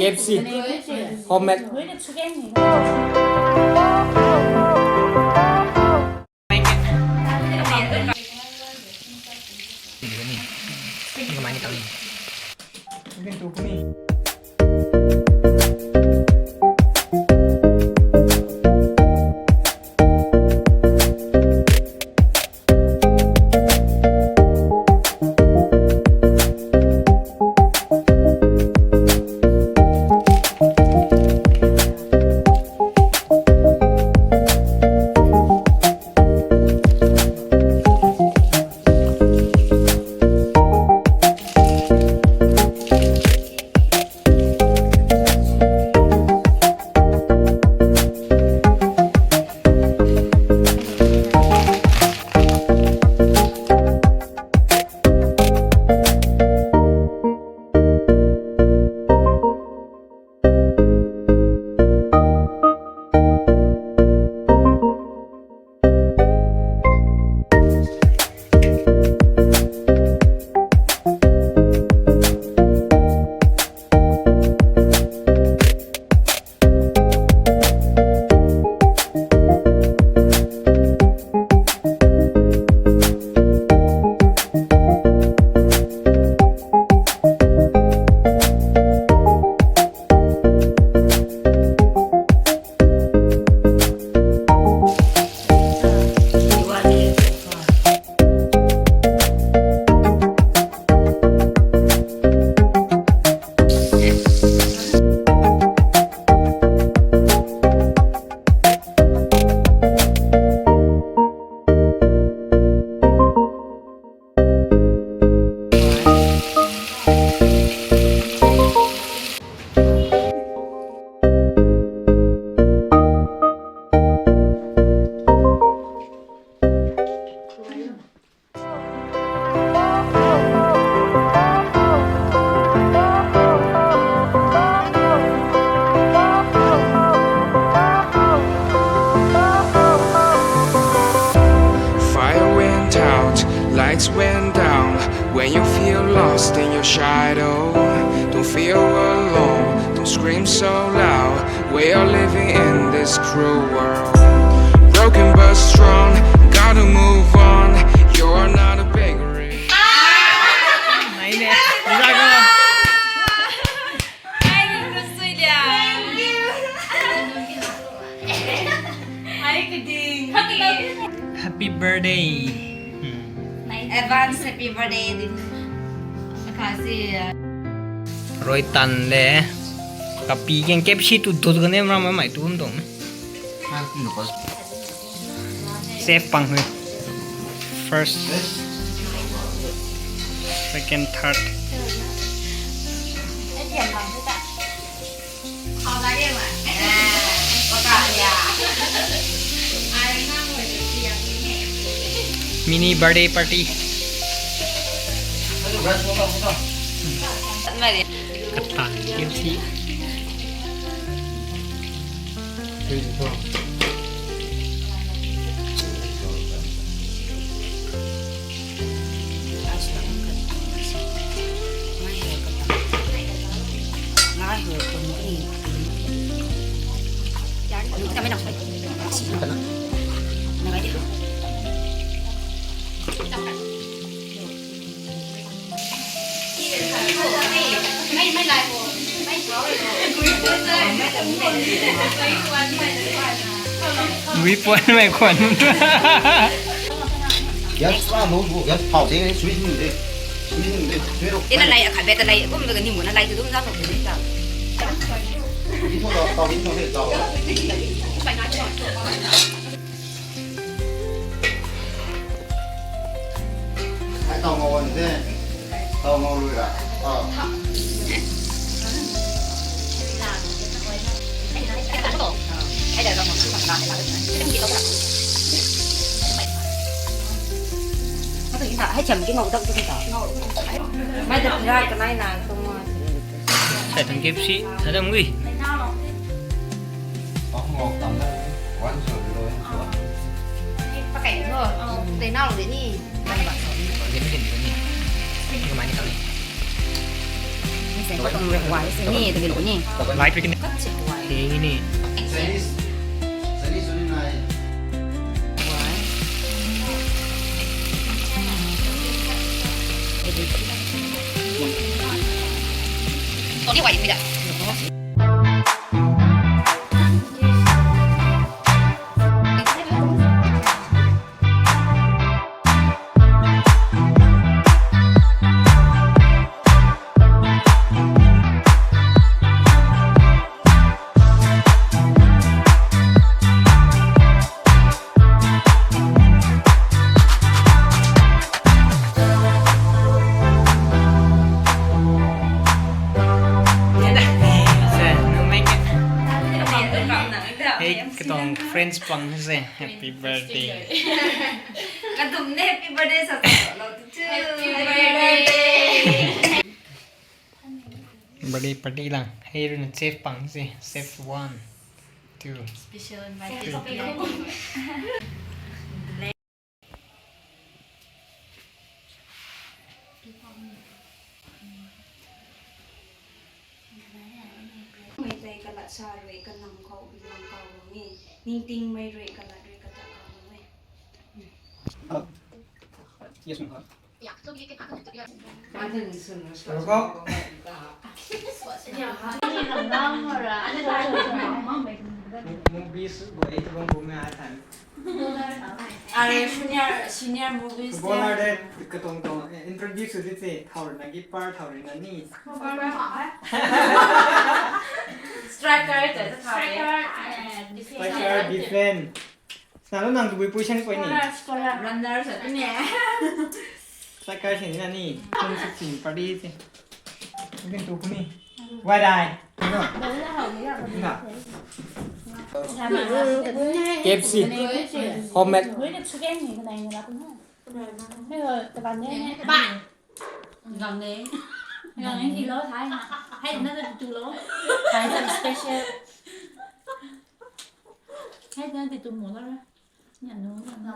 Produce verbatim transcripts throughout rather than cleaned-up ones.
K F C. Homemade. Fire went out, lights went down. When you feel lost in your shadow, don't feel alone, don't scream so loud. We are living in this cruel world. Broken but strong, gotta move on. You're not a beggar. Happy birthday. Advance happy birthday. Rui tan le. Kapi keng K F C tu dut kane mram mai tu um dong. Chef pang hui. First, second, third. Mini birthday party. Kata K F C. Gui puan mei khuan. Yes, pa, no, no, yes, pao de, sui hing de. Sui hing de, sui ro. Ina lai akhat bet lai, kum da ni mu na lai tu dum za ko ni ta. Ni tho da, tao ni tho de, tao. Ai tao ngau an de. Tao ngau lui ra. Tao. Hai cham ki ngau dam tu ta. Mai da phira ka nai na tu mo. Sai thang K F C, sai thang ui. Tong rui huai se ni, tagi lu ni. Light rui kini. Khat se huai. Ting ni. Why? Tony, why you do that? Hey, katang friends pang se, happy birthday. Kadum ne happy birthday sa sa lo tu. Happy birthday. Birthday party lang. Hey, rui na chef pang se, chef one, two. Special invited. Three. Mei tei kalat sa rui kanang khou bilang kau bang e. Ningting mei rui kalat rui kata kau bang e. Yes, ma'am. Movies bo e, tu bang bu mei a tan. Are senior, senior movies. Footballer de katong tong, eh, introduce sw di se, thau rui na keeper, thau rui na ni. Striker te thau de. Striker, defense. Sna lo nang tabui position koi ni. Scorer, scorer. Runner sa tu ni. Striker si ni na ni. Kum sixteen party si. Mungkin tu kuni. Wai dai. Ano? Ano? K F C. Homemade. Bang. Gang ne. Gang ne, ti lo, thai na. Hai na tu lo. Thai sa special. Hai na ti tu mo la. Nya no, nya no.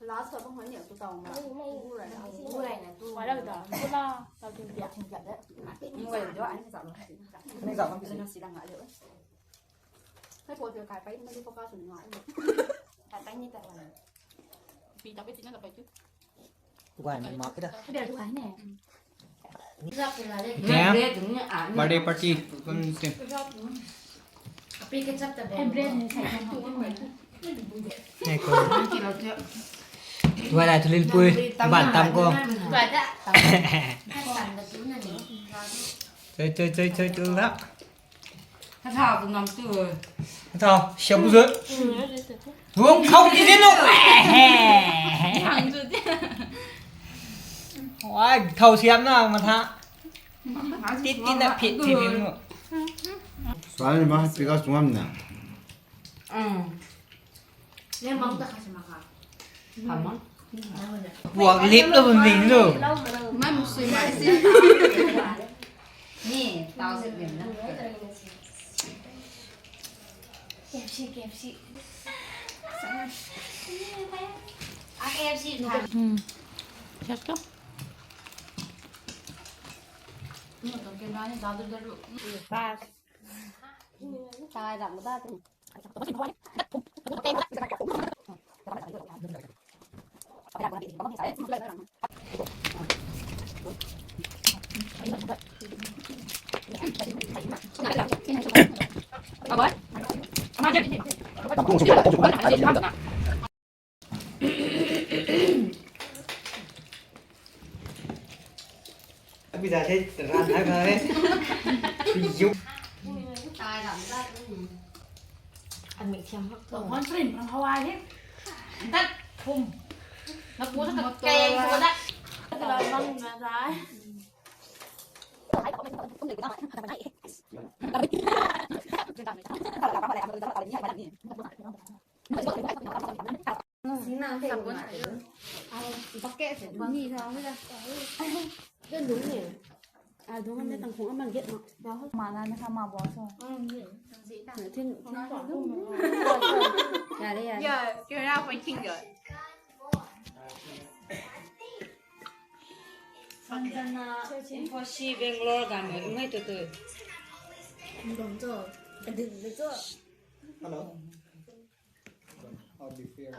Last khou bam hoi niak tu tau ma. Bu rai na tu. Wai la da. Bu la. Tau ting tiak. Ting tiak de. Ni wai do ai ni zau lo. Ni zau lo. Ni si dang ngai le. Hei po te kai pai ni focus ni ngai. Kai pai ni ta wai. Pi ta pai ti na ta pai tu. Tukai mei mak kida. Birthday party. Kun se. Hei ko. Tuai lai thulil pui. Ban tam ko. Choi choi choi choi tu la. Thau tu nam tu. Thau, siap bu zut. Tuang thau ti zin lo. Ai, thau siam na ma tha. Tit tit na phit phit phit mo. Suan ni ma, pika suan na. Puak lip lo bam ding lo. Mai muk sui mai si. Ni, tau se bim na. K F C, K F C. A K F C na. Hmm. Siap to. Ni tong ke na ni da da da lu. Pass. Chai ram da tu. Tat hei ran hai ba hei. Yu. Ăn mik thiam hak tu. Hon shrimp hawai hei. Tat thum. Na pu na ka keng tu da. Ka bang na dai. Sina te. Bucket se ni sa hoi da. Ke lung ni. A dung ne tang khong aman get ma. Mana na sa ma bo so. Tin. Yare yare. Ya, kira pa king ga. Sanjana, Info C, Bangalore gan mei tu tu. Dong cho. Kadin de cho. Hello. How do you feel?